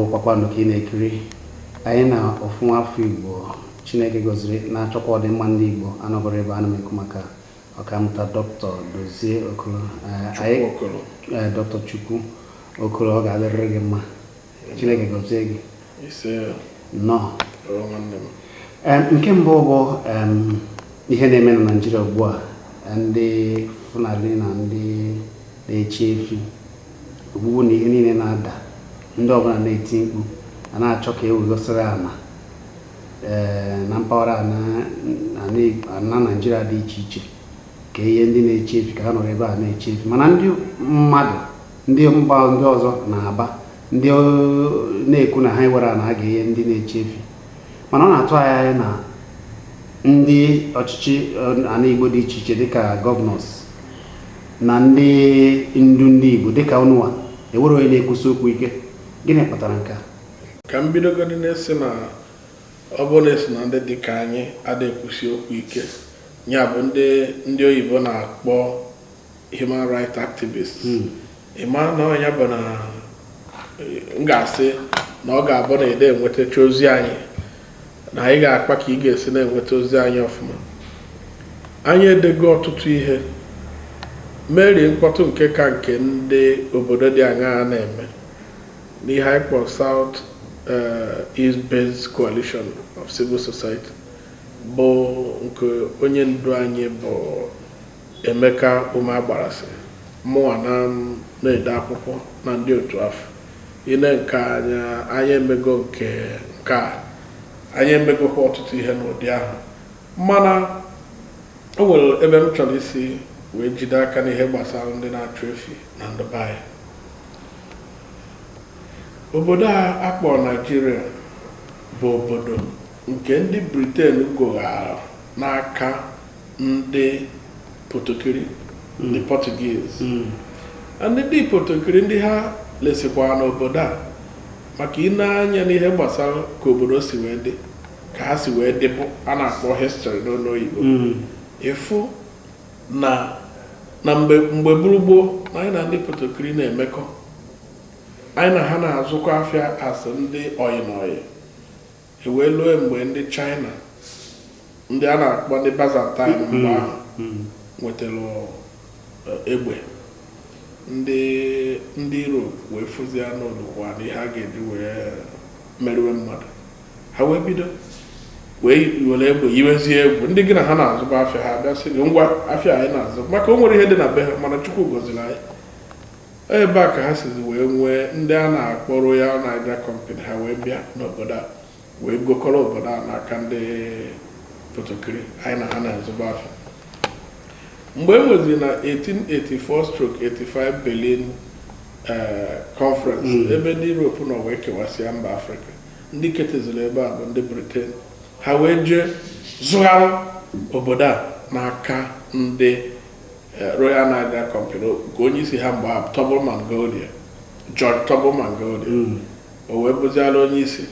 Bụ Kpakpando ka ị na-ekiri. Anyị na ofu afọ Igbo Chineke gọziri na-achọkwa ọdịmma ndị Igbo anọgoro ebe ana m ekwu maka Ọkammụta Dr. Dozie Okolo. Anyị Dr. Chukwu Okolo, ọ ga-adịrịrị gị mma. Chineke gọzie gị. Nnọọ. Nke mbụ bụ ihe na-eme na Naịjirịa ugbu a, ndị Fulani na ndị na-echi efi, ogbugbu na ihe niile na-ada, ndị ọbụla na-eti mkpu a na-achọ ka e wegosiri ana ee na mpaghara ana Naịjirịa dị iche iche, ka ihe ndị na-echi efi ka ha nọrọ ebe a na-echi efi. Mana ndị mmadụ, ndị mba ndị ọzọ na-aba, ndị na-ekwu na ha ewere ana ha ga-enye ndị na-echi efi. Mana ọ na-atụ anyị anya na ndị ọchịchị ana Igbo dị iche iche, dịka governors na ndị ndu ndị Igbo dịka unụwa, ewere onye na-ekwusi okwu ike. Gịnị kpatara nke a? Ka m bidogodi na-esi na ọ bụrụ na esi na ndị dị ka anyị ada ekwusi okwu ike, ya bụ ndị oyibo na-akpọ human rights activists, ị ma na ọ ya bụ na m ga-asị na ọ ga-abụ na ede enwetacha ozi anyị, na anyị ga-akpa ka ị ga-esi na-enweta ozi anyị ọfụma. Anyị edego ọtụtụ ihe merie mkpọtụ, nke ka nke ndị obodo dị aṅaa na-eme n'ihe anyị kpọrọ South East Based Coalition of Civil Society, bụ nke onye ndu anyị bụ Emeka Umeagbarasị, mụnwa na na-ede akwụkwọ na ndị otu afọ ine nke anya. Anyị emego nke a, anyị emegokwa ọtụtụ ihe n'ụdị ahụ. Mana o nwere ebe m chọrọ isi wee jide aka n'ihe gbasara ndị na-achụ efi na ndị be anyị. Obodo a akpọrọ Naijiria bụ obodo nke ndị Britain goghara n'aka ndị Potokiri, ndị Portuguese. Ndị Potokiri, ndị ha lesikwara n'obodo a, maka ine anya n'ihe gbasara ka obodo si wee dị, ka ha si wee dịbụ, a na-akpọ history n'ọnụ oyibo, ịfụ na mgbe gburugburu na anyị na ndị Potokiri na-emekọ, anyị na ha na-azụkọ afịa asị ndị oyi na oyi. Ewee lue mgbe ndị China, ndị a na-akpọ ndị Byzantine mgbe ahụ, nwetara egbe, ndị Europe wee fụzie n'olukwa na ihe a ga-eji wee merụwe mmadụ. Ha wee bido wee were egbe yiwezie egwu. Ndị gị na ha na-azụba afịa, ha bịa sị gị, "Ngwa afịa anyị na-azụ," maka o nwere ihe dị na be ha. Mana Chukwu gọziri anyị. Ebe a ka ha sizi wee nwee ndị a na-akpọ Royal Niger Company. Ha wee bịa n'obodo a wee gokọrọ obodo a n'aka ndị Potokiri anyị na ha na-azụba afịa. Mgbe e nweziri na 1884/85 Berlin Conference, ebe ndị Europe nọ wee kewasịa mba Afrịka, ndị keteziri ebe a bụ ndị Britain. Ha wee jee zụgharụ obodo a n'aka ndị Royal Niger Company, nke onye isi ha mgbe ahụ Taubman Goldie, George Taubman Goldie. O wee bụziala onye isi.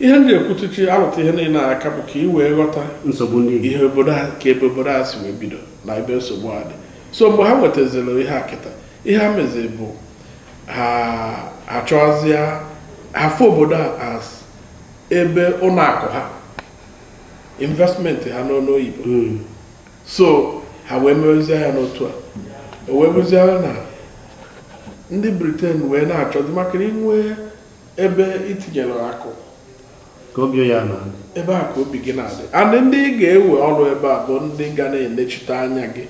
Ihe m ji ekwutuchi alụta ihe niile aka bụ ka ị wee ghọta nsogbu ndị Igbo. Ihe obodo a, ka ebe obodo a si wee bido na ebe nsogbu a dị. So mgbe ha nwetaziri ihe a kịta, ihe ha meziri bụ ha achọzie ha fụ obodo a as ebe ụlọ akụ ha, investment ha n'ọnụ oyibo. So ha wee mewezie ya n'otu a. O wee bụzie na ndị Britain wee na-achọzi, maka na inwe ebe itinyere akụ, ka obi ya na ebe a ka obi gị na-adị, and ndị ị ga-ewe ọrụ ebe a bụ ndị ga na-enechite anya gị,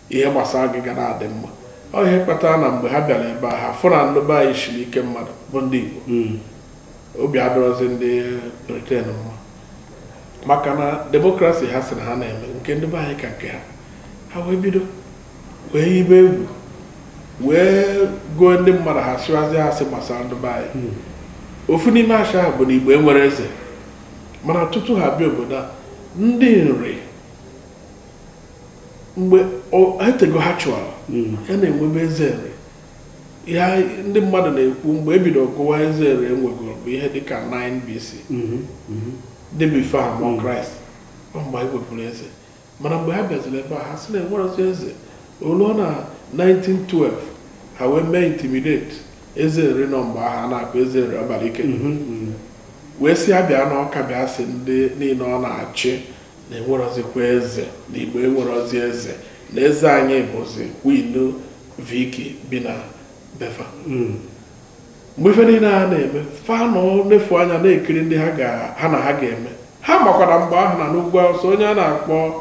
ihe gbasara gị ga na-adị mma. Ọ ihe kpatara na mgbe ha bịara ebe a, ha fụ na ndị be anyị shiri ike mmadụ bụ ndị Igbo. Obi adọrọzi ndị Britain mma, maka na democracy ha sị na ha na-eme, nke ndị be anyị ka nke ha. Ha wee bido wee yibe egwu, wee gụọ ndị mmadụ, ha sịwazi asị gbasara ndị be anyị. Ofu n'ime asị ahụ bụ na Igbo enwere eze. Mana tutu ha bịa obodo a, ndị Nri, mgbe etego ha chụara ya na-enwebe eze Nri. Ihe ndị mmadụ na-ekwu, mgbe e bido gụwa eze Nri enwegoro bụ ihe dịka 9 BC, dị before amụọ Kraịst. Ọ mgbe anyị wepụrụ eze. Mana mgbe ha bịaziri ebe a, ha sị na enwerezi eze. Oluo na 1912, ha wee mee intimidate. Eze Nri nọ mgbe ahụ a na-akpọ Eze Nri Ọbalike, wee sị ya bịa n'Ọka, bịa sị ndị niile ọ na-achị na enwerọzikwa eze, na Igbo enwerọzi eze, na eze anyị bụzi Queen Vicky bi na befa. Mgbe ife niile a na-eme, fanụ nefu anya na-ekiri ndị ha na ha ga-eme. Ha makwa na mgbe ahụ na n'ugwu Awụsa, onye a na-akpọ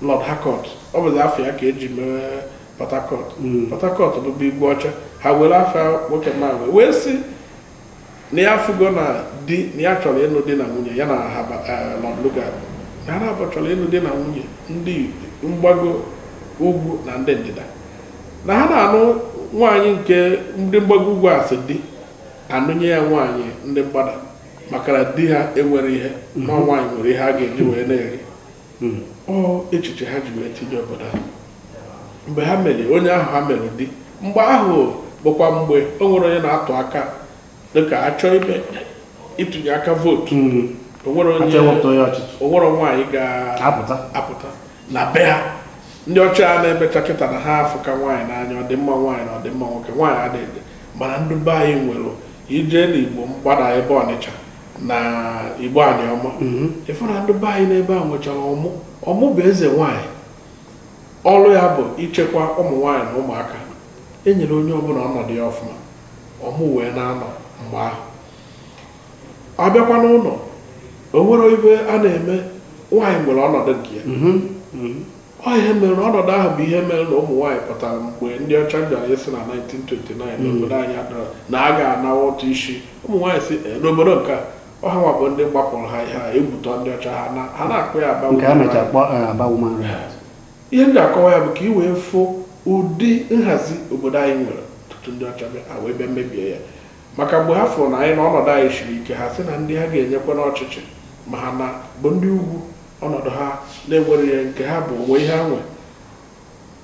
Lord Harcourt, ọ bụzi afọ ya ka eji mee Port Harcourt. Port Harcourt bụbu Igwe Ọcha. Ha were afọ nwoke ma wee sị na ya afụgo na di na ya chọrọ ịnụ di na nwunye ya na Lord Lugard, na ha abụọ chọrọ ịnụ di na nwunye, ndị mgbago ugwu na ndị ndịda, na ha na-anụ nwaanyị nke ndị mgbago ugwu a sị di anụnye ya nwaanyị ndị mgbada, maka na di ha enwere ihe na nwaanyị nwere ihe a ga-eji wee na-eri. Ọ echiche ha ji wee tinye obodo ha mgbe ha mere onye ahụ ha mere di. Mgbe ahụ bụkwa mgbe o nwere onye na-atụ aka dịka achọ ime ịtụnye aka vootu. O nwere onye achọ ịwepụta onye ọchịchị. O nwere nwaanyị ga-apụta apụta na be ha. Ndị ọcha a na-emecha kịta na ha afụka nwaanyị n'anya, ọdịmma nwaanyị na ọdịmma nwoke, nwaanyị adịghị. Mana ndị be anyị nwere ije n'Igbo mgbada ebe Ọnịcha na Igbo Aniọma, ịfụ na ndị be anyị n'ebe a nwechara ọmụ. Ọmụ bụ eze nwaanyị, ọrụ ya bụ ichekwa ụmụ nwaanyị na ụmụaka. E nyere onye ọbụla ọnọdụ ya ọfụma. Ọmụ wee na-anọ mgbe ahụ abịakwa n'ụlọ, o nwere ibe a na-eme, nwaanyị nwere ọnọdụ nke ya. Ọ ihe mere na ọnọdụ ahụ bụ ihe mere na ụmụ nwaanyị pụtara mgbe ndị ọcha bịara isi na 1929 n'obodo anyị adọrọ na a ga-anawa ụtụ isi ụmụ nwaanyị si n'obodo nke a. Ọha nwa bụ ndị gbapụrụ ha ihe a egwutọ ndị ọcha ha na ha na-akpọ ya Aba nke a Women mechara Rights. kpọọ Aba Woman Rights. Ihe m ji akọwa ya bụ ka ị wee fụ ụdị nhazi obodo anyị nwere tutu ndị ọcha bịa, ha wee bịa mebie ya, maka mgbe ha fụrụ na anyị na ọnọdụ anyị siri ike, ha sị na ndị ha ga-enyekwa n'ọchịchị ma ha na bụ ndị ugwu, ọnọdụ ha na-enwere ya nke ha bụ onwe ihe ha nwe.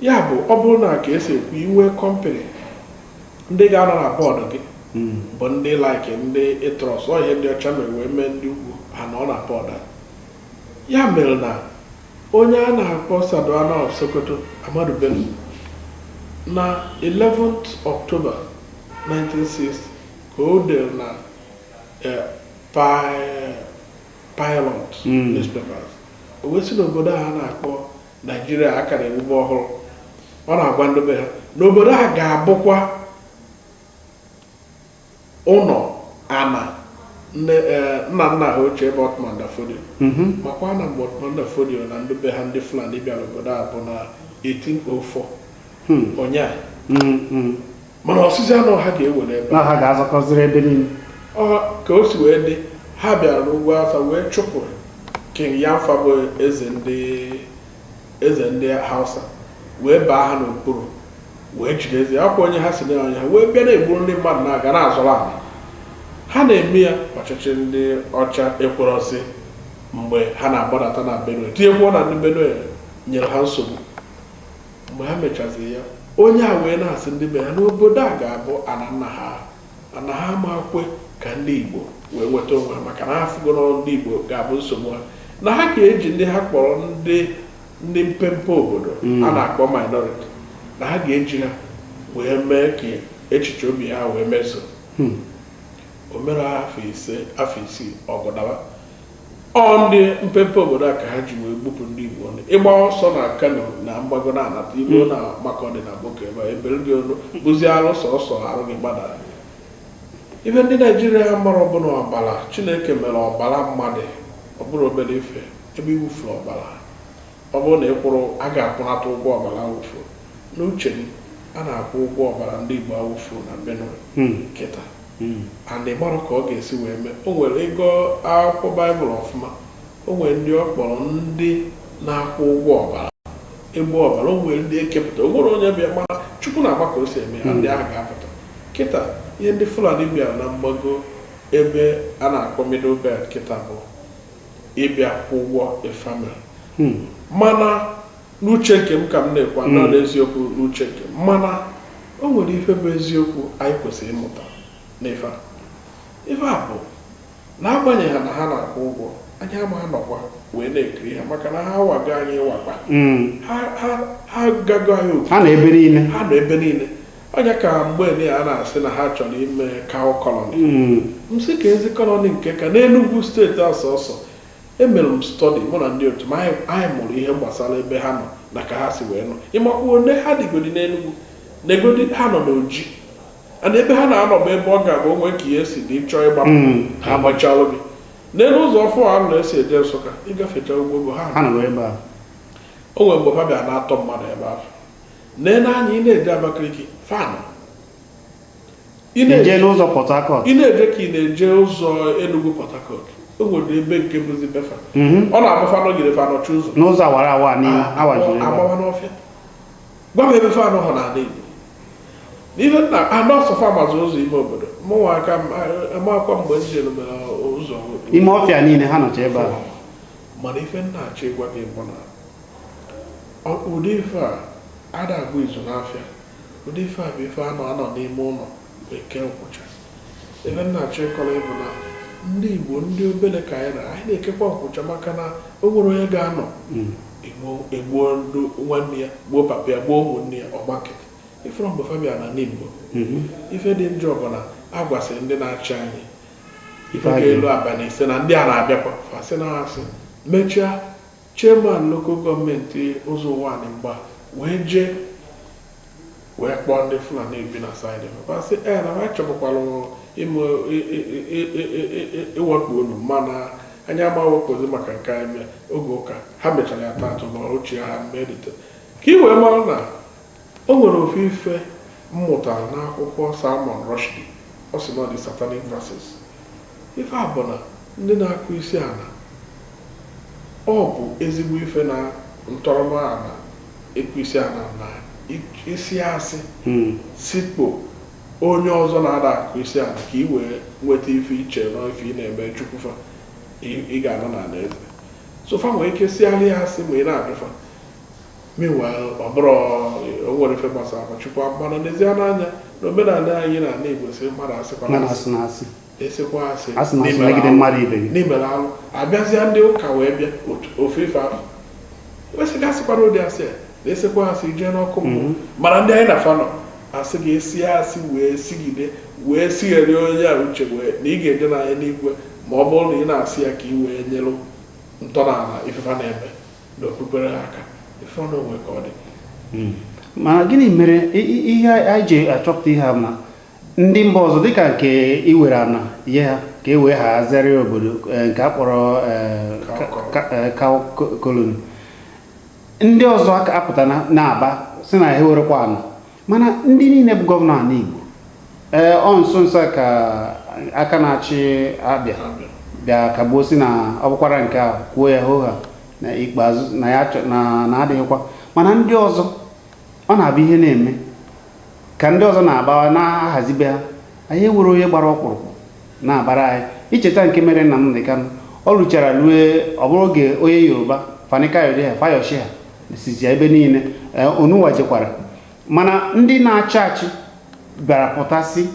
Ya bụ, ọ bụrụ na ka esi ekwu inwe company, ndị ga-anọ na board gị bụ ndị like ndị ịtrọs ọ ihe ndị ọcha mere wee mee ndị ugwu ha nọ na board a. Ya mere na onye a na-akpọ Sardauna of Sokoto, Ahmadu Bello, na 11th October 1960 ka o dere na Pilot newspapers, o wee sị n'obodo a na-akpọ Naijiria aka na-ewube ọhụrụ, ọ na-agwa ndị be ha n'obodo a ga-abụkwa ụlọ ana nne nna nna ha ochie bụ Othman Dan Fodio. Makwa na mgbe Othman Dan Fodio na ndị be ha ndị Fulani bịara obodo a bụ na 1804 ụnyaa. Mana ọsịsị anụ ha ga-ewere ebe na ha ga-azọkọziri ebe niile. Ọ ka o si wee dị, ha bịara n'ugwu Awụsa wee chụpụ King Yanfa bụ eze ndị Hausa, wee baa ha n'okpuru, wee jidezi akwa onye ha si na onye ha, wee bịa na-egburu ndị mmadụ na-aga na-azọrọ ala ha na-eme ya. Ọchịchị ndị ọcha ekwerọsị mgbe ha na-agbadata na Benue, tinyekwuo na ndị Benue nyere ha nsogbu. Mgbe ha mechaziri ya, onye a wee na-asị ndị be ha n'obodo a ga-abụ ana nna ha, ana ha ama kwe ka ndị Igbo wee nweta onwe ha, maka na ha afụgo na ndị Igbo ga-abụ nsogbu ha, na ha ga-eji ndị ha kpọrọ ndị mpempe obodo a na-akpọ minority, na ha ga-eji ha wee mee ka echiche obi ha wee mezuo. O mere afọ 5, afọ 6, ọgụdaba ọ ndị mpempe obodo a ka ha ji wee gbupụ ndị Igbo ọnụ. Ịgba ọsọ na Kano na mgbago na-anata Igbo na Makurdi na Boko ebe a ebere gị olu bụzie arụ sọsọ arụ gị gbada. Ibe ndị Naijiria mara ọbụla ọbara Chineke mere ọbara mmadụ, ọ bụrụ obere ife ebe iwufuru ọbara, ọ bụrụ na ị kwụrụ, a ga-akwụnata ụgwọ ọbara awụfuru. N'uche m, a na-akwụ ụgwọ ọbara ndị Igbo awụfuru na Benue kịta. And ị mara ka ọ ga-esi wee mee. O nwere ịgụ akwụkwọ Baịbụl ọfụma, o nwere ndị ọ kpọrọ ndị na-akwụ ụgwọ ọbara egbu ọbara. O nwere ndị ekepụta, o nwere onye bịa mara Chukwu na-agba ka o si eme ya. Ndị ahụ ga-apụta kịta. Ihe ndị Fulani bịara na mgbago ebe a na-akpọ Middle Belt kịta bụ ịbịa kwụ ụgwọ efamil. Mana n'uche nke m ka m na-ekwu anọ n'eziokwu, n'uche nke m, mana o nwere ife bụ eziokwu anyị kwesịrị ịmụta n'ife a. Ife a bụ n'agbanyeghị na ha na-akwụ ụgwọ, anyị ama anọkwa wee na-ekiri ha, maka na ha wago anyị wakpa. Ha ha ha gago anyị otu. Ha na ebe niile. Ha nọ ebe niile. Ọnya ka mgbe a na-asị na ha chọrọ ime cow colony. M sị ka ezi colony nke ka n'Enugu steeti asọsọ. Emere m study, mụ na ndị otu m, anyị mụrụ ihe gbasara ebe ha nọ na ka ha si wee nọ. Ịmakwa one ha dịgodi n'Enugu negodi, ha nọ n'Oji and ebe ha na-anọ bụ ebe ọ ga-abụ onwe ka ihe si dị chọọ ịgbapụ, ha agbachalụ gị n'elu ụzọ ọfụ a na-esi eje Nsụka, ịgafecha ugbo ha. Ha nọ ebe a. O nwere mgbe ha bịa na-atọ mmadụ ebe ahụ. Nene anya, ị na-eje Abakaliki, fanụ ị Ije na-eje n'ụzọ Port Harcourt. Ị na-eje ka ị na-eje ụzọ Enugu Port Harcourt, o nwere ebe nke bụzi befa. Ọ na-abụ fa nọgide, fa nọchi ụzọ. N'ụzọ awara awa n'ihu awajuru ebe a. Agbawa n'ọfịa. Gwa m ebe fanụ hụ n'ala Igbo n'ife nna anọsọ fa mazi ụzọ ime obodo. Mụnwa aka m amakwa mgbe m jere mere ụzọ Ime ọfịa niile, ha nọcha ebe a. Mana ife nna achọ ịgwa gị bụ na ụdị ife a ada agba izu n'afịa. Ụdị ife a bụ ife anọ anọ n'ime ụlọ eke nkwụcha. Ife nna achọ ịkọrọ ịbụ na ndị Igbo, ndị obele ka anyị na anyị na-ekekwa nkwụcha, maka na o nwere onye ga-anọ egbuo ndụ nwanne ya, gbuo papa ya, gbuo ụmụnne ya, ọgba nkịtị. Ifere mgbe fa bịa na Nimbo, ife dị njọ bụ na a gwasịrị ndị na-achị anyị ife Ife a ga-elu abalị 5 na ndị a na-abịakwa fasị na asị mechaa. Chairman local government ụzọ ụwa mgba wee jee wee kpọọ ndị Fulani bi na side fasị ee na ha chọpụkwara ime ịwakpo unu, mana anyị amawepụzi maka nke anyị bịa oge ụka. Ha mechara ya taatụ ma ochie ha medite ka ị wee mara na o nwere ofu ife m mụtara n'akwụkwọ Salman Rushdie. Ọ sị na ọ dị Satanic Verses. Ife a bụ na ndị na-akụ isi ala, ọ bụ ezigbo ife na ntọrọmala ịkụ isi ala na isi asị sikpo onye ọzọ na-ada akụ isi ala ka ị wee nweta ife iche na ife ị na-eme chukwufa ị ga-anọ n'ala eze. So fa nwee ike sialị ya asị ma ị na-ajụfa. Meanwhile, ọ bụrụ o nwere ife gbasara ma Chukwu, mana n'ezie n'anya na omenala anyị na ala Igbo si mmadụ asịkwana Mmadụ asị. Asị na asị. Esikwa asị. Asị na asị n'imere megide alụ. Mmadụ ibe gị. N'imere alụ abịazịa, ndị ụka wee bịa otu ofu ife ahụ wesịgasịkwara ụdị asị a na-esekwa asị jee n'ọkụ mmụọ. Mana ndị anyị na fa nọ asị ga-esi asị wee sigide wee sighere onye a uche wee na ị ga-eje n'anya n'igwe, ma ọ bụrụ na ị na-asị ya ka ị wee nyelụ ntọala ifefa na-eme n'okpukpere ha aka ife ọ na onwe ka ọ dị. Mana gịnị mere ihe anyị ji achọpụta ihe a bụ na ndị mba ọzọ, dịka nke iwere ana nye ha ka e wee hazigharị obodo, nke a kpọrọ cow colony, ndị ọzọ aka apụta na-aba si na ha ewerekwa ana. Mana ndị niile bụ gọvanọ ala Igbo, ee, ọ nso nso a ka aka na-achị Abịa bịa kagbuo si na ọ bụkwara nke a kwuo ya hoo ha na ikpeazụ na ya na adịghịkwa. Mana ndị ọzọ, ọ na-abụ ihe na-eme ka ndị ọzọ na-agbawa na-ahazibe ha, anyị ewere onye gbara ọkpụrụkpụ na-abara anyị. Icheta nke mere Nnamdi Kanu, ọ rụchara rue ọ bụrụ oge onye Yoruba Fani Kayode ha, Fayose ha sizi ebe niile onuwa jekwara. Mana ndị na-achị achị bịara pụtasị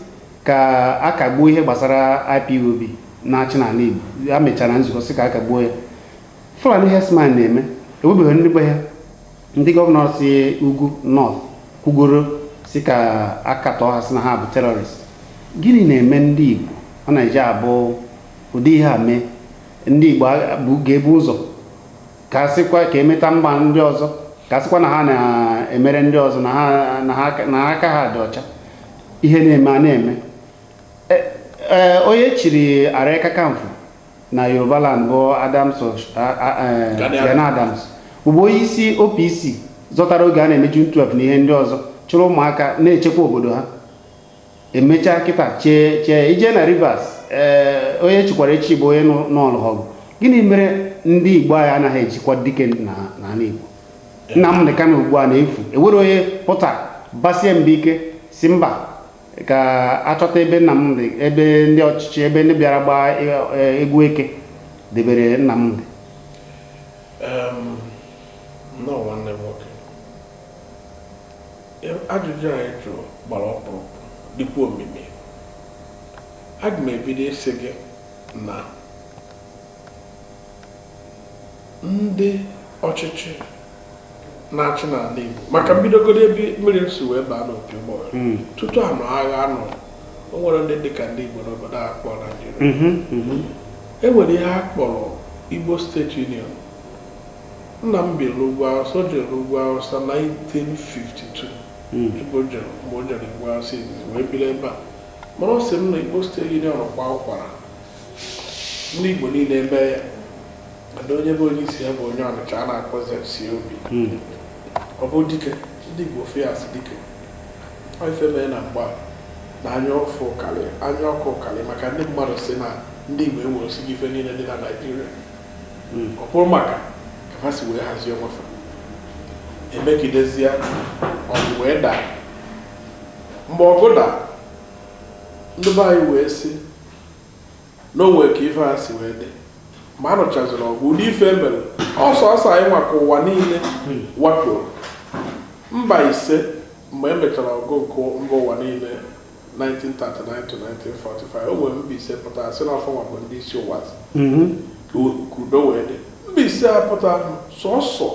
ka a kagbuo ihe gbasara IPOB na-achị n'ala Igbo. Ya mechara nzukọ sị ka a kagbuo ya. Fulani herdsmen na-eme ewebeghị ndị be ha. Ndị gọvanọ si ugwu north kwugoro si ka akatọ ha, sị na ha bụ terrorist. Gịnị na-eme ndị Igbo ọ na-eji abụ ụdị ihe a mee ndị Igbo bụ ga-ebu ụzọ ka sịkwa ka emeta mba ndị ọzọ, ka sịkwa na ha na-emere ndị ọzọ na ha na aka ha dị ọcha? Ihe na-eme a na-eme. Ee, onye chiri Ààrẹ Kakanfò na Yoruba land bụ Adams Gani. Gani Adams, bụbu onye isi OPC zọtara oge a na-eme June 12 na ihe ndị ọzọ, chụrụ ụmụaka na-echekwa obodo ha. Emechaa kịta chee chee ije na Rivers, ee, onye chikwara echi bụ onye n'ọlụ ha ọgụ. Gịnị mere ndị Igbo anyị anaghị ejikwa dike na n'ala Igbo? Nnamdị Kanu ugbu a na-efu, ewere onye pụta basie mbọ ike si mba ka achọta ebe Nnamdị, ebe ndị ọchịchị, ebe ndị bịara gbaa egwu eke debere Nnamdị. Nnọọ nwanne m nwoke. Ajụjụ anyị jụrụ gbara ọkpụrụkpụ, dịkwa omimi. Aga m ebido ịsị gị na ndị ọchịchị Na-achị n'ala Igbo, maka mbidogodo ebe mmiri si wee baa n'opi ụgbọghọrọ, tutu anọ agha anọ, o nwere ndị dịka ndị Igbo n'obodo a kpọrọ Naijiria. E nwere ihe a kpọrọ Igbo State Union. Nna m bi n'ugwu Awụsa. O jere ugwu Awụsa 1952. Ebe o jere, mgbe o jere ugwu Awụsa izizi wee biri ebe a, mana ọ sị m na Igbo State Union kwa ụkwara ndị Igbo niile ebe ya ada. Onye bụ onye isi ya bụ onye Ọnịcha a na-akpọ ZC Obi. Ọ bụ dike ndị Igbo fias dike. Ọ ife mee na mgba na anya ụfụ karị, anya ọkụ karị, maka ndị mmadụ si na ndị Igbo ewere ife niile dị na Naịjirịa. Ọ bụrụ maka ka ha si wee hazie onwe fa, emegidezie ọgụ wee daa. Mgbe ọgụ daa, ndị be anyị wee sị na o nwere ka ife ha si wee dị. Ma a nụchaziri ọgụ, ụdị ife emere ọsọ ọsọ anyị maka ụwa niile wakporo mba ise. Mgbe e mechara ọgụ nke mba ụwa niile 1939 to 1945, o nwere mba ise pụtara sị na ọfọnwa bụ ndị isi ụwa ka udo wee dị. Mba ise a pụtara, sọsọ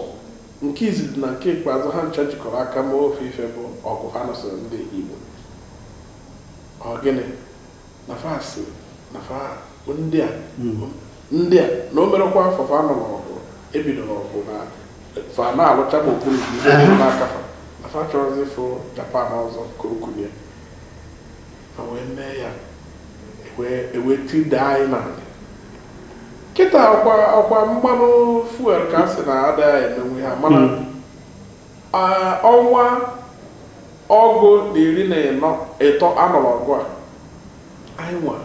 nke izizi na nke ikpeazụ ha ncha jikọrọ aka ma ofe ife bụ ọgụ ha nụsịrị ndị Igbo. Ọ gịnị na fa sị na fa ndị a, ndị a na o merekwa afọ fa nụrụ ọgụ, ebidoro ọgụ na fa na-alụcha ma okpuru ife n'aka fa na fa chọrọzi ịfụ Japan ọzọ ka o kunie. Fa wee mee ya ewee tida anyị n'ala. Kịta ọkwa ọkwa mmanụ fuel ka a sị na adịghị emenwu ha, mana ọnwa 14 anọrọ ọgụ a, anyị nwa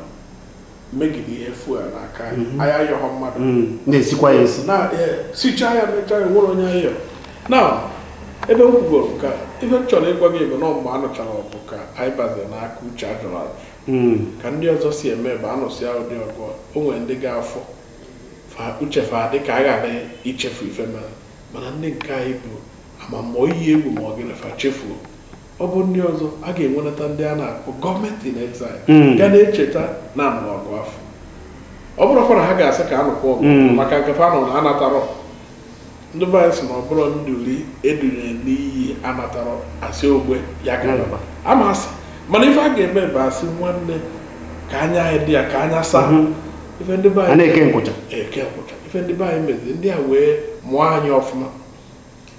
megide ihe fuel n'aka anyị. Anyị ayọghọ mmadụ. Na-esikwa ya esi. Na sichaa ya, mechaa ya, nwere onye anyị yọrọ na ebe m kwugoro nke a. Ife m chọrọ ịgwa gị bụ na mgbe a nụchara ọgụ ka anyị baziri n'aka uche ajụrụ ajụ ka ndị ọzọ si eme bụ anụsịa ụdị ọgụ a, o nwere ndị ga-afọ fa uche fa dị ka a ghara ichefu ife mere, mana ndị nke anyị bụ amamọ iyi egwu ma ọ gịnị fa chefuo. Ọ bụ ndị ọzọ a ga-enwenata ndị a na-akpọ gọọmenti in exile ga na-echeta na anụrụ ọgụ afọ. Ọ bụrụkwa na ha ga-asị ka anụkwa ọgụ maka nke fa nọ na anatarọ. Ndị be anyị sị na ọ bụrụ nduli edunyere n'iyi anatarọ, asị ogbe ya gara ama asị, mana ife a ga-eme bụ asị nwanne ka anya anyị dị ya ka anya saa ife ndị be A anyị na-eke nkwụcha. Eke nkwụcha. Ife ndị be anyị meziri, ndị a wee mụọ anyị ọfụma.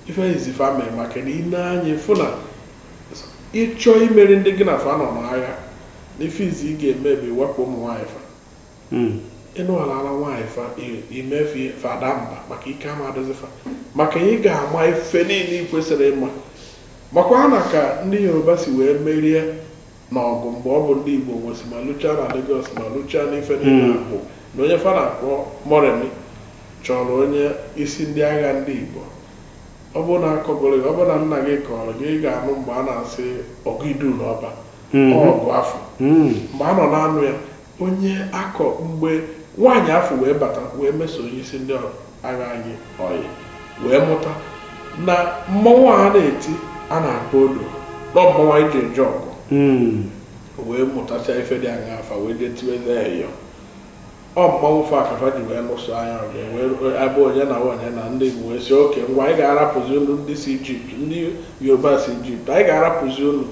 Ife izife mere maka na ine anyị fụ na ịchọ imeri ndị gị na fa nọ n'agha, na ife izi ị ga-eme bụ iwepụ ụmụ nwaanyị fa. Ịnụ ala nwaanyị fa imefe fada mba maka ike ama adịzi fa, maka ị ga-ama ife niile ị kwesịrị ịma. Makwa na ka ndị Yoruba si wee merie n'ọgụ mgbe ọ bụ ndị Igbo nwesị ma lụchaa na Lagos ma lụchaa n'ife niile bụ na onye fa na-akpọ Moremi chọrọ onye isi ndị agha ndị Igbo. Ọ bụrụ na akọgoro gị, ọ bụrụ na nna gị kọrọ gị, ị ga-anụ mgbe a na-asị ọgụ idu n'ọba ọgụ afọ. Mgbe a nọ na-anụ ya, onye akọ mgbe nwaanyị afọ wee bata wee meso onye isi ndị agha anyị ọyị wee mụta na mmọnwụ a na-eti a na-akpọ odo nọ mmọnwụ anyị ji eje ọgụ. Wee mụtasịa ife dị anya afa wee jee tiweze ya ịyọ ọ mmọnwụ fa akafa ji wee lụso anya ọgụ, wee abụ onye na onye na ndị Igbo wee sị oke ngwa, anyị ga-arapụzi unu. Ndị si Ijipt, ndị Yoruba si Ijipt, anyị ga-arapụzi unu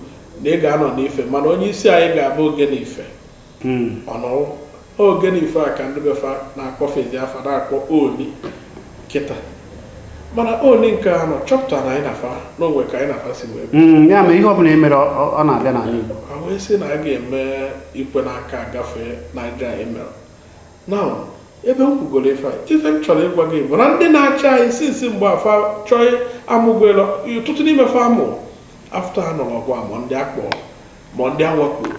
na ị ga-anọ n'ife, mana onye isi anyị ga-abụ ogene ife. Ọ nọrọ ogene ife a ka ndị befa na-akpọfezi afa na-akpọ Oni kịta, mana Oni nke anọ chọpụtara na anyị na fa n'onwe ka anyị na fa si wee Ya mere ihe ọbụla e mere ọ na-abịa n'ala Igbo. Ha wee sị na a ga-eme ikwe n'aka gafee Naija emere. Now, ebe m kwugoro ife a, ife m chọrọ ịgwa gị bụ na ndị na-achị anyị sinsi mgbe afa chọọ amụgwelo, ọtụtụ n'ime fa amụ after a nọrọ ọgụ amụ ndị akpọ ma ndị awakporo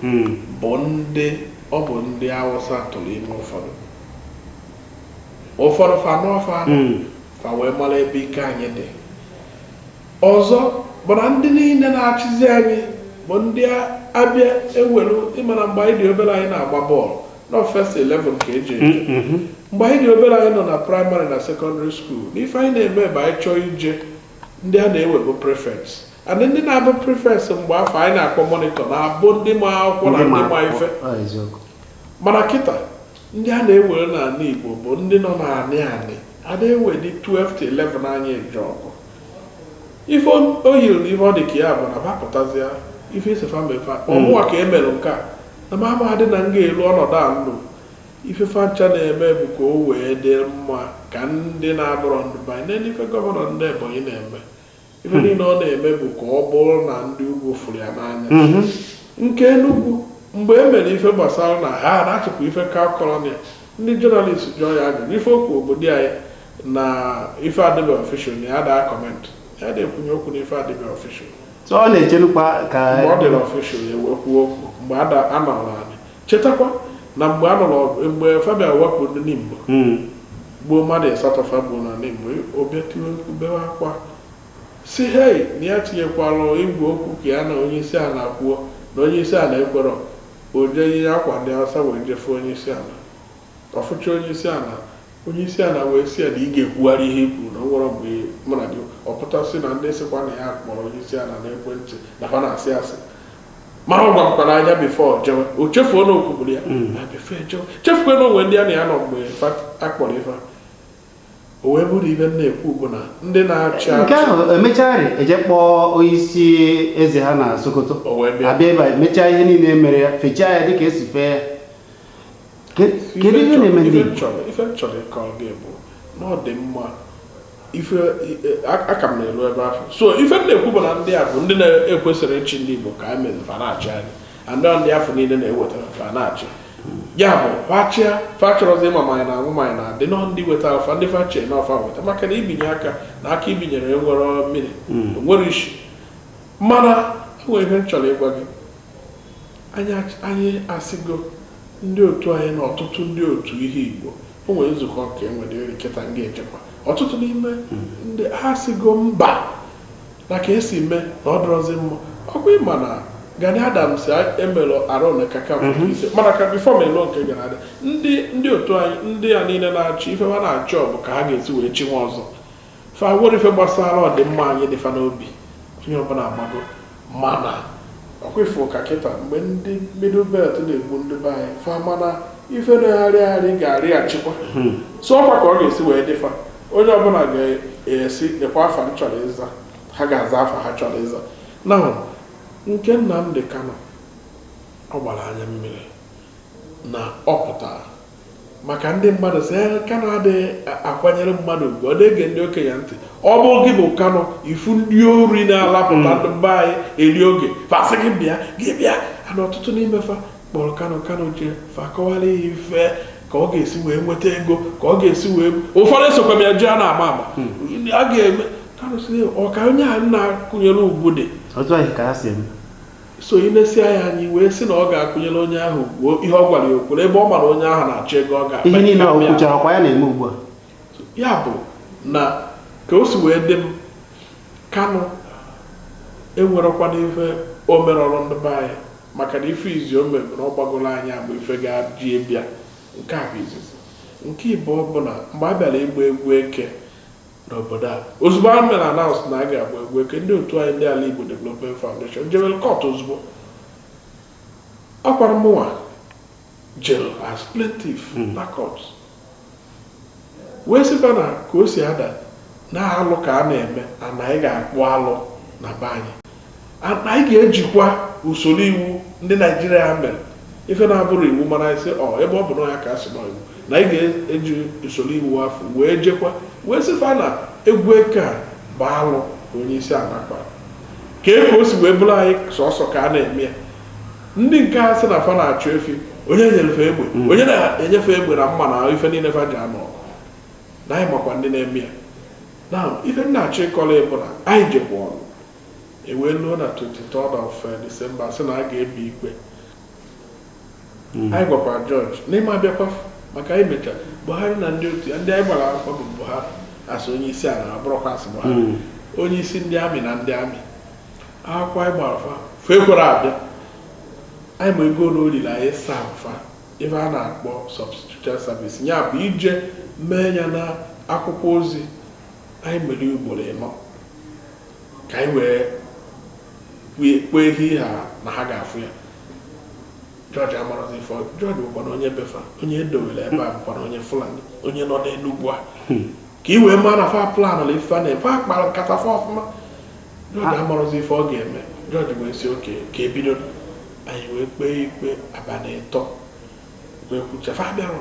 bụ ndị ọ bụ ndị Awụsa tụrụ ime. Ụfọdụ ụfọdụ fa nụọ fa anụ fa wee mara ebe ike anyị dị. Ọzọ bụ na ndị niile na-achịzi anyị bụ ndị abịa ewelu. Ịmana mgbe anyị dị obere anyị na-agba bọọlụ nọ first 11 ka eji eje. Mgbe anyị dị obere, anyị nọ na primary na secondary school, n'ife anyị na-eme bụ anyị chọọ ije, ndị a na-ewebụ prefects and ndị na-abụ prefects mgbe afọ anyị na-akpọ monitor na-abụ ndị ma akwụkwọ na ndị ma ife. Ọ eziokwu. Mana kịta, ndị a na-ewere n'ala Igbo bụ ndị nọ n'anị anị a na-ewe dị 12 to 11 anyị eje ọgụ. Ife o yiri na ife ọ dị ka ya bụ na bapụtazịa ife isi fa mefa ọmụwa ka emelụ nke a na ma ama dị na m ga-elu ọnọdụ a ndụ. Ife fancha na-eme bụ ka o wee dị mma ka ndị na-abụrọ ndị be anyị n'elu. Ife gọvanọ ndị Ebonyi na-eme, ife niile ọ na-eme bụ ka ọ bụrụ na ndị ugwu fụrụ ya n'anya. Nke Enugu, mgbe e mere ife gbasara na ha na-achịkwa ife cow colony, ndị journalist jụọ ya ajụjụ, ife okwu obodo anyị na ife adịbe official na ya daa comment, ya da ekwunye okwu na ife adịbe official. So ọ na-echelukwa ka Mgbe ọ dịrị official, ya wee kwuo okwu. Mgbe a nọrọ anyị, chetakwa na mgbe a nọrọ ọgụ, mgbe Fabia wepụ ndị Nimbo, gbuo mmadụ 8 fa gbuo na Nimbo, obịa tiwe mkpu, bewe akwa, si hei, na ya tinyekwara igwe okwu ka ya na onye isi ala kwuo, na onye isi ala ekwerọ. O jee ihe akwa ndị Hausa wee jefe onye isi ala, ọfụcha onye isi ala, onye isi ala wee sị ya na ị ga-ekwugharị ihe i kwuru na o nwere mgbe mụ na gị. Ọ pụtasị na ndị sịkwa na ya kpọrọ onye isi ala n'ekwentị na fa na-asị asị, mana ọ gwakwara anya before jewe, o chefuo na okwuburu ya na before jewe, chefukwe na onwe ndị ya na ya nọ mgbe fa akpọrọ ife a. O wee bụrụ ibe m na-ekwu bụ na ndị na-achị Nke achị ahụ emecharị, eje kpọọ onye isi eze ha na Sokoto. O wee bịa. Abịa ebe a, emechaa ihe niile mere ya, fechaa ya dịka esi fee ya. Kedu ihe na-eme ndị Ife m Igbo? chọrọ, ife m chọrọ ịkọrọ gị bụ na ọ dị mma ife aka m na-elu ebe ahụ. So ife m na-ekwu bụ na ndị a bụ ndị na-ekwesịrị ịchị ndị Igbo ka anyị mezi fa na-achị anyị, and ndị afọ niile na-ewetara fa na-achị ya bụ fachịa, fa chọrọzi ịma ma anyị na-anwụ, ma anyị na-adị nọ. Ndị wetara fa, ndị fa chee na ọfa weta, maka na ibinye aka na aka ibinyere enwere mmiri, enwere isi. Mana enwere ihe m chọrọ ịgwa gị. Anyị asịgo ndị otu anyị na ọtụtụ ndị otu ihe Igbo, o nwere nzukọ nke enwere eri kịta m ga-echekwa ọtụtụ n'ime ndị ha sigo mba na ka esi mee na ọ dịrọzi mma. Ọkwa ịma na Gani Adams emelụ arụ na Kakanfò ise, mana ka before m elu nke Gani Adams, ndị otu anyị, ndị a niile na-achị ife ha na-achọ bụ ka ha ga-esi wee chinwe ọzọ. Fa nwere ife gbasara ọdịmma anyị dịfa n'obi, onye ọbụla agbago. Mana ọkwa ifo ka kịta mgbe ndị Middle Belt na-egbu ndị be anyị fa, mana ife na-agharị agharị ga-arịghachikwa. So ọkwa ka ọ ga-esi wee dịfa, onye ọbụla ga-esi lekwa afa m chọrọ ịza, ha ga-aza afa ha chọrọ ịza. Na nke Nnamdi Kanu, ọ gbara anya mmiri na ọ pụtara maka ndị mmadụ sị, "Eh, Kanu adịghị akwanyere mmadụ ugwu, ọ na-ege ndị okenye ntị." Ọ bụ gị bụ Kanu ifu ndị ori na-alapụta ndị be anyị eri oge, fasị gị bịa, gị bịa. Ana ọtụtụ n'ime fa kpọrọ Kanu, Kanu jee, fa kọwara ya ife ka ọ ga-esi wee nweta ego, ka ọ ga-esi wee ụfọdụ esokwa m ya jee, a na-ama ama a ga-eme. Kanu sị ọ ka onye a na-akụnyere ugwu dị. Otu ahụ ka ha si eme. So inesia ya anyị wee sị na ọ ga-akụnyere onye ahụ ugwu, ihe ọ gwara ya okwuru, ebe ọ mara onye ahụ na-achọ ego ọ ga-akpa. Ihe niile o kwuchara kwa ya na-eme ugbu a. Ya bụ na ka o si wee dị m, Kanu enwerekwana ife o merọrọ ndị be anyị, maka na ife izi o mere na ọ gbagoro anyị agba ife ga-ji bịa. Nke a bụ izizi. Nke ịbụọ bụ na mgbe a bịara ịgba egwu eke n'obodo a, ozugbo a mere announce na a ga-agba egwu eke, ndị otu anyị, ndị Ala Igbo Development Foundation, jebere court ozugbo. Akwara mụnwa jere as plaintiff na court, wee sịkwa na ka o si ada na alụ ka a na-eme na anyị ga-akpụ alụ na be anyị, na anyị ga-ejikwa usoro iwu ndị Naijiria mere ife na-abụrụ iwu, mana anyị sị ọ ebe ọ bụ na ya ka a sị na iwu na anyị ga-eji usoro iwu afọ wee jekwa, wee sịfa na egwu eke a bụ alụ ka onye isi ala kpara, ka o si wee bụrụ anyị sọsọ ka a na-eme ya. Ndị nke a sị na fa na-achụ efi, onye nyerefe egbe, onye na-enyefe egbe na mma na ife niile fa ji anọ ọgụ, na anyị makwa ndị na-eme ya. Na ife m na-achọ ịkọrọ ịbụ na anyị jekwa ọnụ ewee luo na 23rd of December, sị na a ga-ebi ikpe. Anyị gwakwara jọji n'ime abịakwa maka anyị mechara Buhari na ndị otu ya, ndị anyị gbara akwụkwọ bụ Buhari asị onye isi ala, abụrụkwa asị Buhari, onye isi ndị amị na ndị amị. Akwụkwọ anyị gbara fa, fa ekwere abịa. Anyị ma ego na olile anyị saa fa ife a na-akpọ substituted service, ya bụ ije mee ya na akwụkwọ ozi. Anyị mere ugboro 4 ka anyị wee kwee ihe ha na ha ga-afụ ya. Jọji amarazi ife. Jọji bụkwa na onye befa, onye edowere ebe a bụkwa na onye Fulani, onye nọ n'Enugwu a, ka ị wee maa na fa plan na ife na fa kpara nkata fa ọfụma. Jọji amarọzi ife ọ ga-eme. Jọji wee sị okay, ka ebido. Anyị wee kpee ikpe abalị 3, wee kwucha. Fa bịara,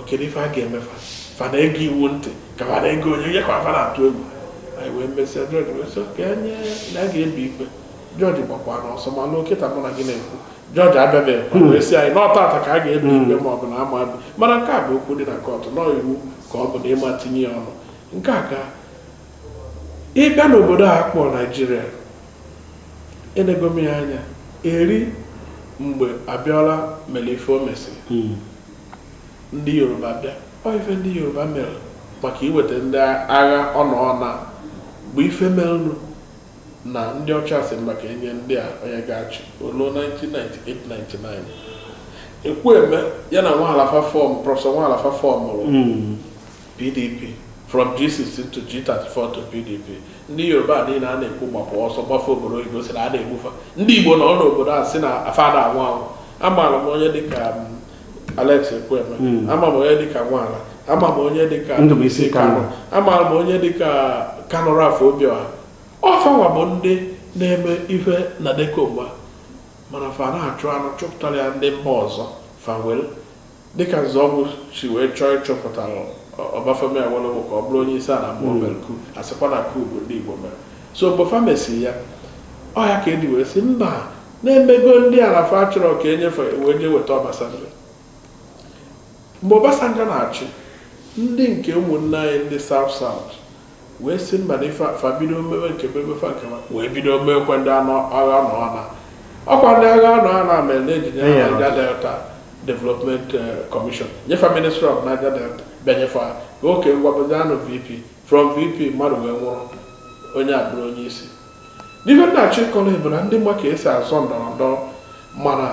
kedu ife a ga-eme? Fa fa na-ege iwu ntị ka fa na-ege onye nye ka fa na-atụ egwu. Anyị wee mesịa, jọji wee sị ka enye na a ga-ebi ikpe. Jọji gbakwa n'ọsọ, ma lụọ kịta mụ na gị na-ekwu, jọji abịabeghị wee sị anyị n'ọtata ka a ga-ebi ikpe ma ọ bụ na ama abi. Mana nke a bụ okwu dị na kọtụ, nọọ iwu ka ọ bụ na ịma tinye ya ọnụ. Nke a ka ịbịa n'obodo a kpọọ Naijiria, enego m ya anya eri mgbe Abiola mere ife o mesịrị. Ndị Yoruba bịa, ọ ife ndị Yoruba mere maka iweta ndị agha ọnọọna bụ ife merenụ na ndị ọcha sị maka enye ndị a onye ga-achị oluo 1998-99. Ekwueme ya na Nwalafa form, Professor Nwalafa formụrụ PDP from G16 to G34 to PDP. Ndị Yoruba niile a na-ekwu gbapụ ọsọ gbafe obodo oyibo, si na a na-egbufa ndị Igbo nọ n'obodo a, si na afa na-anwụ anwụ. Amaara m onye dịka Alex Ekwueme, ama m onye dịka Nwala, ama m onye dịka Ndubuisi Kanu, amaara m onye dịka Kanu Ralph Obioha. Ọfanwa bụ ndị na-eme ife na deko mgba, mana fa na-achụ anụ chụpụtara ya ndị mba ọzọ. Fa were dịka Nzọgbu si wee chọọ ịchọpụtara Ọbafemi Awolowo ka ọ bụrụ onye isi ala mgbe o mere coup, asịkwa na coup bụ ndị Igbo mere. So mgbe fa mesiri ya, ọ ya ka eji wee sị mba, na-emego ndị ala fa chọrọ ka enyefe, wee jee weta Obasanjo. Mgbe Obasanjo na-achị, ndị nke ụmụnne anyị ndị South South wee sị mba, na ife fa bido mewe nke mebe fa nke wee bido mewekwa ndị anụ agha nọ na ọkwa ndị agha nọ na mere na-ejinye ha Niger Delta Development Commission, nyefa Ministry of Niger Delta, bịa nyefa oke ngwabụzianụ VP. From VP, mmadụ wee nwụrụ, onye a bụrụ onye isi. N'ife nna-achọ ịkọrọ bụ na ndị mma ka esi azọ ndọrọ ndọrọ, mana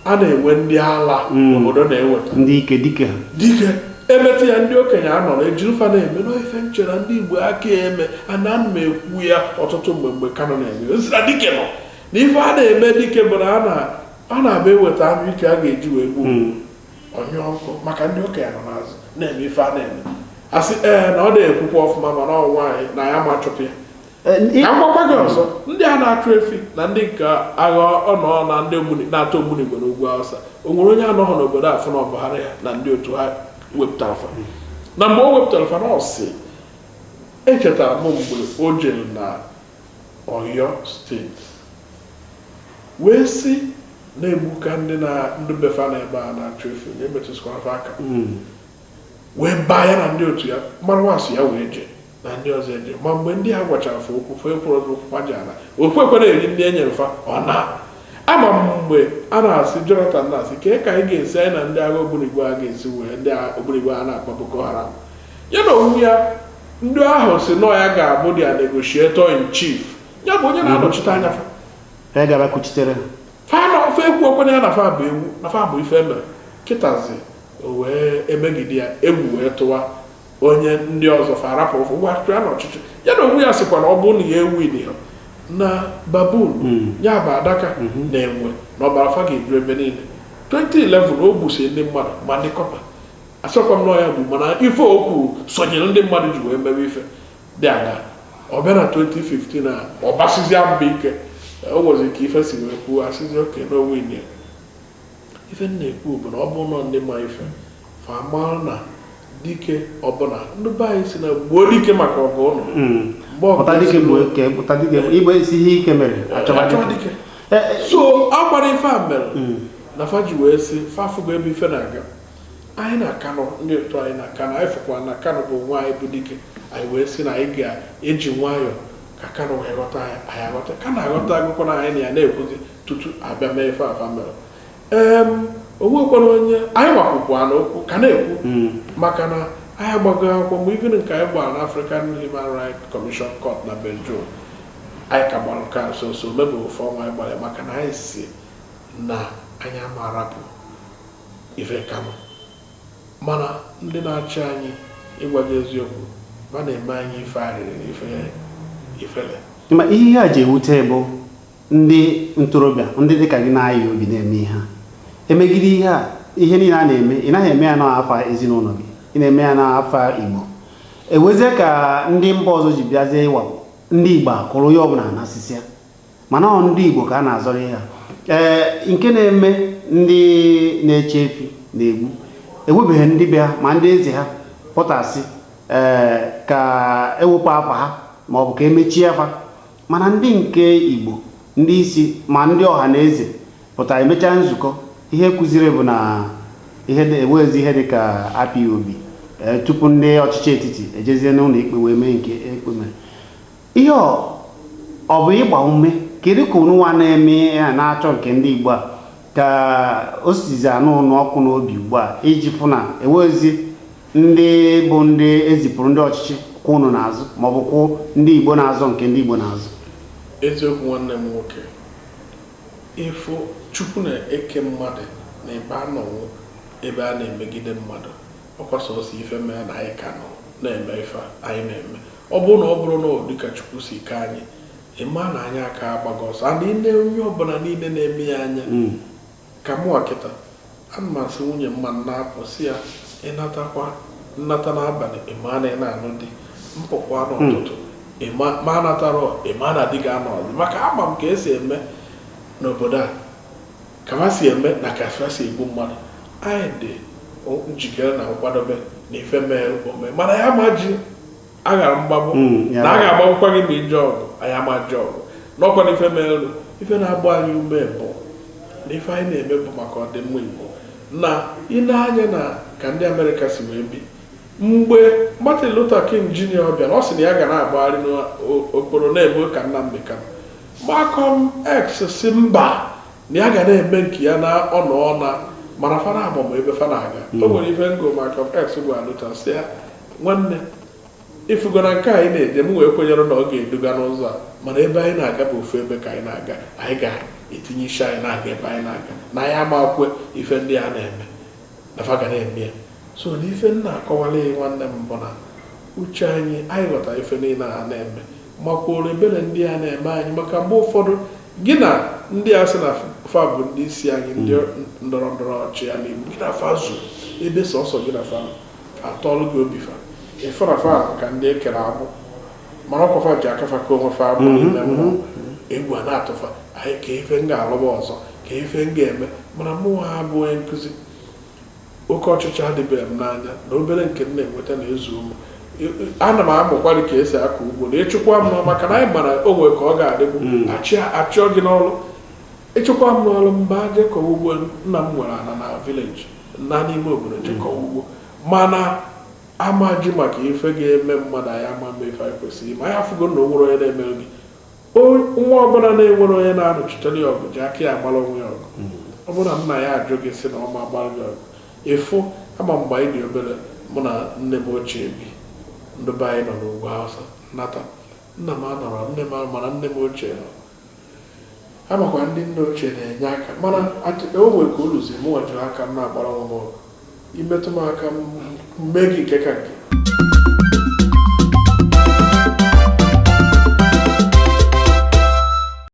a na-enwe ndị ala obodo na-eweta ndị ike dike ha. Dike emetụ ya, ndị okenye anọrọ ejiri fa na-eme n'ife nchere ndị Igbo aka eme. Ana m ekwu ya ọtụtụ mgbe, mgbe Kano na-eme osi na dike nọ na ife a na-eme dike bụ na a na-abịa eweta anụ ike a ga-eji wee gbuo ọnyụ ọkụ, maka ndị okenye nọ n'azụ na-eme ife a na-eme. Asị ee na ọ na-ekwukwa ọfụma, mana ọ nwaanyị na ya ma chụpụ ya. Ka m gwakwa gị ọzọ, ndị a na-achụ efi na ndị nke agha ọnọ na ndị na-atụ ogbunigwe n'ugwu Awụsa, o nwere onye anọghị n'obodo afụ na Buhari ya na ndị otu ha wepụtara fa. Na mgbe o wepụtara fa na ọsị, echetara m mgbe o jere na Ọyọ Steeti wee sị na-egbuka ndị na ndị befa na ebe a na-achụ efi, onye metụsịkwara fa aka, wee baa ya na ndị otu ya mara wasị ya wee jee na ndị ọzọ eje. Ma mgbe ndị a gwachara fa okwu, fa ekwuru okwu ji ala okwu ekwere eri ndị e nyere fa. Ọ na ama m mgbe a na-asị Jonathan na-asị kee ka anyị ga-esi, anyị na ndị agha ogbunigwe a ga-esi wee ndị agha ogbunigwe a na-akpọ Boko Haram. Ya na onwe ya, ndị ahụ si nọ ya ga-abụ their negotiator in chief, ya bụ onye na-anọchite anya fa. Ya ga-abịa kwuchitere. Fa na ofe ekwu okwu ya na fa bụ ewu na fa bụ ife emere kịtazi, o wee emegide ya egwu, wee tụwa onye ndị ọzọ, fa arapụ ụfụ ngwa chụọ ya n'ọchịchị. Ya na onwe ya sịkwa na ọ bụrụ na ya ewu ya na baboon, ya bụ adaka na enwe na ọbara fa ga-eju ebe niile. 2011 o gbusiri ndị mmadụ ma ndị kọpa, asịkwa m na ya bụ, mana ife o kwuru sonyere ndị mmadụ ji wee mewe ife dị aga. Ọ bịa na 2015 a, ọ gbasizia mbọ ike, o nwezi ka ife si wee kwuo, asịzi oke na owin ya. Ife m na-ekwu bụ na ọ bụ nọ ndị ma ife fa mara na dike ọbụla ndị be anyị si na gbuo dike maka ọgụ ụlọ. Mgbe ọgụ pụta dike si gbuo ike, pụta dike igbe isi ihe ike mere achọba achọba dike. Dike. So agbara ife a mere na fa ji wee sị fa afụgo ebe ife na-aga. Anyị na Kanụ, ndị otu anyị na Kanụ, anyị fụkwa na Kanụ bụ nwa anyị bụ dike. Anyị wee sị na anyị ga-eji nwayọọ ka Kanụ wee ghọta anyị. Anyị aghọta Kanụ, aghọta agụkwa na anyị na ya na-ekwuzi tutu abịa mee ife afa mere. O nwekwana onye anyị nwakwụkwa na okwu ka na-ekwu, maka na anyị agbago akwụkwọ mgbe even nke anyị gbara na African Human Rights Commission Court na Belgium, anyị ka gbara nke a nso nso mebe ofe ọnwa anyị gbara ya, maka na anyị si na anyị ama arapụ ife Kanụ. Mana ndị na-achị anyị, ịgwa gị eziokwu, ba na-eme anyị ife arịrị na ife ifele. Ma ihe a ji ewute bụ ndị ntorobịa, ndị dịka gị na-ayị obi na-eme ihe a, emegide ihe a, ihe niile a na-eme, ị naghị eme ya n'afa ezinụlọ gị, ị na-eme ya n'afa Igbo. Ewezie ka ndị mba ọzọ ji bịazie ịwakpo. Ndị Igbo akụrụ onye ọbụla anasịsịa, mana ọ ndị Igbo ka a na-azọrọ ihe a. Ee, nke na-eme ndị na-eche efi na-egbu, enwebeghị ndị be ha ma ndị eze ha pụtasị ee ka ewepụ afa ha ma ọ bụ ka emechie afa. Mana ndị nke Igbo, ndị isi ma ndị ọha na eze pụtara emechaa nzukọ, ihe kụziri bụ na ihe enweghịzi ihe dị ka IPOB, tupu ndị ọchịchị etiti ejezie n'ụlọ ikpe wee mee nke ekpe mere. Ihe ọ bụ ịgba ume, kedu ka unu nwa na-eme ya na-achọ nke ndị Igbo a ka o sizi anụ ụnụ ọkụ n'obi ugbu a iji fụ na enweghịzi ndị bụ ndị ezipụrụ ndị ọchịchị kwụ unu n'azụ maọbụ kwụ ndị Igbo na-azọ nke ndị Igbo n'azụ? Eziokwu, nwanne m nwoke, ịfụ Chukwu na-eke mmadụ na ebe a nọnwụ, ebe a na-emegide mmadụ, ọkwa sọsọ ife mee na anyị ka nọ na-eme ife anyị na-eme. Ọ bụrụ na ọ bụrụ na ọ dịka Chukwu si ke anyị, ịma na anyị aka agbago ọsọ a na onye ọbụla niile na-eme ya anya ka mụnwa kịta. Ana m asị nwunye m ma na-apụ, si ya ịnatakwa nnata n'abalị, ịma na ị na-anụ di mpụkwa n'ụtụtụ, ịma ma anatara, ịma na di ga-anọ ọzọ, maka ama m ka esi eme n'obodo a, ka ha si eme na ka ha si egbu mmadụ. Anyị dị njikere na nkwadobe na ife mee ome, mana ya ma ji aghara mgbagbu na a ga-agbagbukwa gị ma ije ọgụ. Anyị ama ji ọgụ n'ọkwa na ife mee elu. Ife na-agba anyị ume bụ na ife anyị na-eme bụ maka ọdịmma Igbo. Na ile anya na ka ndị Amerịka si wee bi mgbe Martin Luther King Jr. bịara, ọ sị na ya ga na-agbagharị n'okporo na-eme ka Nnamdi Kanu. Malcolm X si mba, na ya ga na-eme nke ya na ọnọ na mana fa na-agba ma ebe fa na-aga. O nwere ife ngo Malcolm X gwa Luther, sị ya, "Nwanne, ifugo na nke anyị na-eje, m wee kwenyere na ọ ga-eduga n'ụzọ a, mana ebe anyị na-aga bụ ofu ebe ka anyị na-aga. Anyị ga-etinye isi anyị na-aga ebe anyị na-aga, na anyị ama kwe ife ndị a na-eme na fa ga na-eme ya." So na ife m na-akọwara ya, nwanne m, bụ na uche anyị, anyị ghọtara ife niile a na-eme, makwuoro ebere ndị a na-eme anyị, maka mgbe ụfọdụ gị na ndị a sị na fa bụ ndị isi anyị, ndị ndọrọ ndọrọ ọchị ya n'Igbo, gị na fa zu ebe sọsọ gị na fa nọ, atọọlụ gị obi fa ịfụ na fa ka ndị ekere agbụ, mana ọkwa fa ji aka fa ka onwe fa agbụ n'ime mmụọ. Egwu a na-atụfa anyị ka ife m ga-alụba ọzọ, ka ife m ga-eme. Mana mụnwa ha bụ onye nkụzi, oke ọchịchị adịbeghị m n'anya, na obere nke m na-enweta na-ezu ụmụ. Ana m amụkwarị ka esi akọ ugbo na ịchụkwa m n'ọrụ, maka na anyị mara o nwere ka ọ ga-adịbụ achịọ gị n'ọrụ, ịchụkwa m n'ọrụ mba, jekọwa ugbo. Nna m nwere ana na village na n'ime obodo, jekọwa ugbo. Mana ama ji maka ife ga-eme mmadụ, anyị ama mma ife anyị kwesịrị ime. Anyị afụgo na o nwere onye na-emere gị. Nwa ọbụla na-enwere onye na-anọchitere ya ọgụ ji aka ya agbara onwe ya ọgụ. Ọ bụrụ na nna ya ajụ gị, sị na ọ ma agbara gị ọgụ, ịfụ ama. Mgbe anyị dị obere, mụ na nne m ochie bi, ndị be anyị nọ n'ugwu Hausa nata, nna m anọrọ, nne m, mana nne m ochie nọ. Amakwa ndị nne ochie na-enye aka, mana o nwere ka o luzi mụ nwejiri aka m na-agbara onwe m ọgụ. Imetụ m aka, m mee gị nke ka nke.